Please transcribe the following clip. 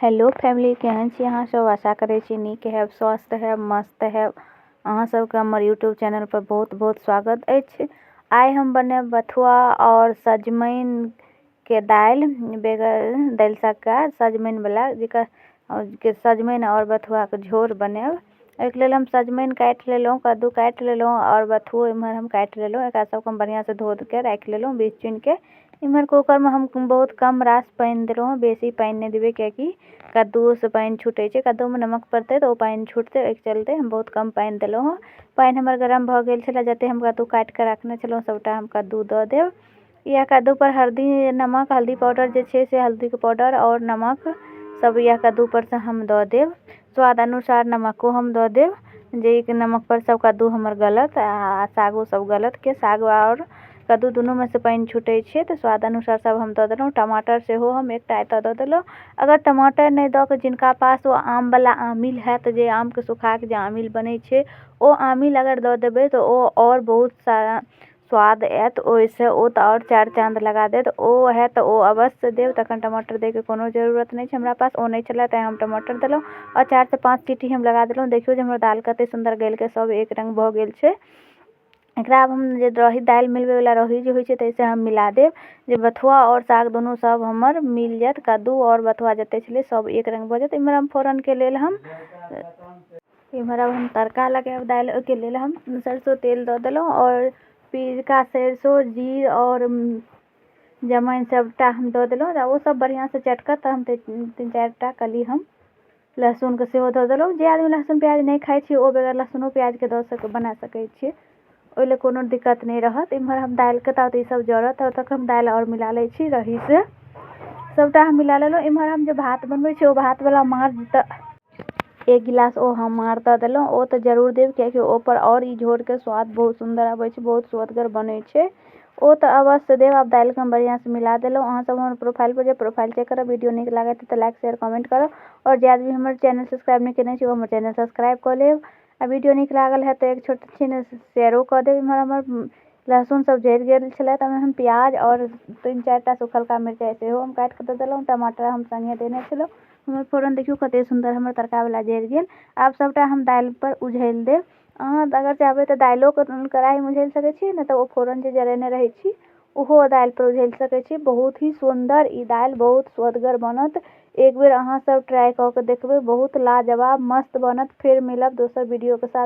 Hello family, केहन छी अहाँ सब? आशा करै छी नीक हैब, स्वस्थ हैब, मस्त हैब। अहाँ सबके हमर यूट्यूब चैनल पर बहुत बहुत स्वागत अछि। आइ हम बनायब बथुआ और सजमनि के दालि, बगैर दालि सक्का सजमनि वाला, जेकर के सजमनि और बथुआ के झोर बनायब। एहिके लेल हम सजमनि काटि लेलहुँ, कद्दू काटि लेलहुँ और बथुओ इम्हर हम काटि लेलहुँ। एकरा सबके हम बढ़िआँसँ धो के राखि लेलहुँ बीछ चुनिके। इम्हर कूकरमे हम बहुत कम रास पानि देलहुँ, बेसी पानि नहि देबै, कियाकि कद्दूओसँ पानि छूटै छै। कद्दूमे नमक पड़तै तऽ ओ पानि छूटतै, ओहिके चलते हम बहुत कम पानि देलहुँ हँ। पानि हमर गरम भऽ गेल छलै, जतेक हम कद्दू काटिके रखने छलहुँ सबटा हम कद्दू दऽ देब। इएह कद्दूपर हल्दी, नमक, हल्दी पाउडर जे छै से हल्दीके पाउडर आओर नमक सब इएह कद्दूपर सँ हम दऽ देब। स्वाद अनुसार नमको हम दऽ देब, जे नमकपर सब कद्दू हमर गलत आ सागो सब गलत के साग आओर कद्दू दुनूमे सँ पानि छूटै छै, तऽ स्वाद अनुसार सब हम दऽ देलहुँ। टमाटर सेहो हम एकटा एतऽ दऽ देलहुँ। अगर टमाटर नहि दऽ कऽ जिनका पास ओ आमवला आमिल हैत, जे आमके सुखाके जे आमिल बनै छै, ओ आमिल अगर दऽ देबै तऽ ओ आओर बहुत सारा स्वाद आयत ओहिसँ, ओ तऽ आओर चारि चाँद लगा देत। ओ हैत तऽ ओ अवश्य देब, तखन टमाटर दैके कोनो जरूरत नहि छै। हमरा पास ओ नहि छलै, तैँ हम टमाटर देलहुँ आओर 4 सँ 5 सीटी हम लगा देलहुँ। देखियौ जे हमर दालि कतेक सुन्दर गलिके सब एक रङ्ग भऽ गेल छै। एकरा आब हम जे रही दालि मिलबैवला रही जे होइ छै, ताहिसँ हम मिला देब, जे बथुआ आओर साग दुनू सब हमर मिल जायत। कद्दू आओर बथुआ जतेक छलै सब एक रङ्ग भऽ जायत। इम्हर हम फोरनके लेल हम इम्हर आब हम तड़का लगायब दालि। ओहिके लेल हम सरिसो तेल दऽ देलहुँ आओर पीरका सरिसो, जीर आओर जमाइन सबटा हम दऽ देलहुँ। ओ सब बढ़िआँसँ चटकत तऽ हम 3 4टा कली हम लहसुनके सेहो दऽ देलहुँ। जे आदमी लहसुन प्याज नहि खाइ छी, ओ बगैर लहसुनो प्याजके दऽ सक बना सकै छियै, ओहि लए कोनो दिक्कत नहि रहत। इम्हर हम दालिके ताबत ईसब जरत तब तक हम दालि आओर मिला लै छी रहीसँ। सबटा हम मिला लेलहुँ। इम्हर हम जे भात बनबै छी, ओ भातवला माँड़ तऽ 1 गिलास ओ हम माँड़ दऽ देलहुँ। ओ तऽ जरूर देब, कियाकि ओहिपर आओर ई झोरके स्वाद बहुत सुन्दर अबै छै, बहुत सुअदगर बनै छै। ओ तऽ अवश्य देब। आब दालिके हम बढ़िआँसँ मिला देलहुँ। अहाँ सब हमर प्रोफाइल पर जाउ, प्रोफाइल चेक करब। वीडियो नीक लागत तऽ लाइक, शेयर, कमेंट करब आओर जे आदमी हमर चैनल सब्सक्राइब नहि केने छी, ओ हमर चैनल सब्सक्राइब कऽ लेब आ वीडियो नीक लागल है तऽ एक छोट छिन शेयरो कऽ देब। इम्हर हमर लहसुन सब जरि गेल छलै, तऽ हम प्याज आओर 3 4टा सुखलका मिरचाइ सेहो हम काटिकऽ दऽ देलहुँ। टमाटर हम सङ्गे देने छलहुँ। हमर फोरन देखियौ कते सुन्दर हमर तड़कावला जरि गेल। आब सबटा हम दालिपर उझलि देब। अहाँ अगर चाहबै तऽ दालिओके कढ़ाइमे उझलि सकै छी, नहि तऽ ओ फोरन जे जरेने रहै छी, ओहो दालिपर उझलि सकै छी। बहुत ही सुन्दर ई दालि बहुत सुअदगर बनत। एक बेर अहाँ सब ट्राई कऽ के देखबै, बहुत लाजवाब मस्त बनत। फेर मिलब दोसर वीडियोके साथ।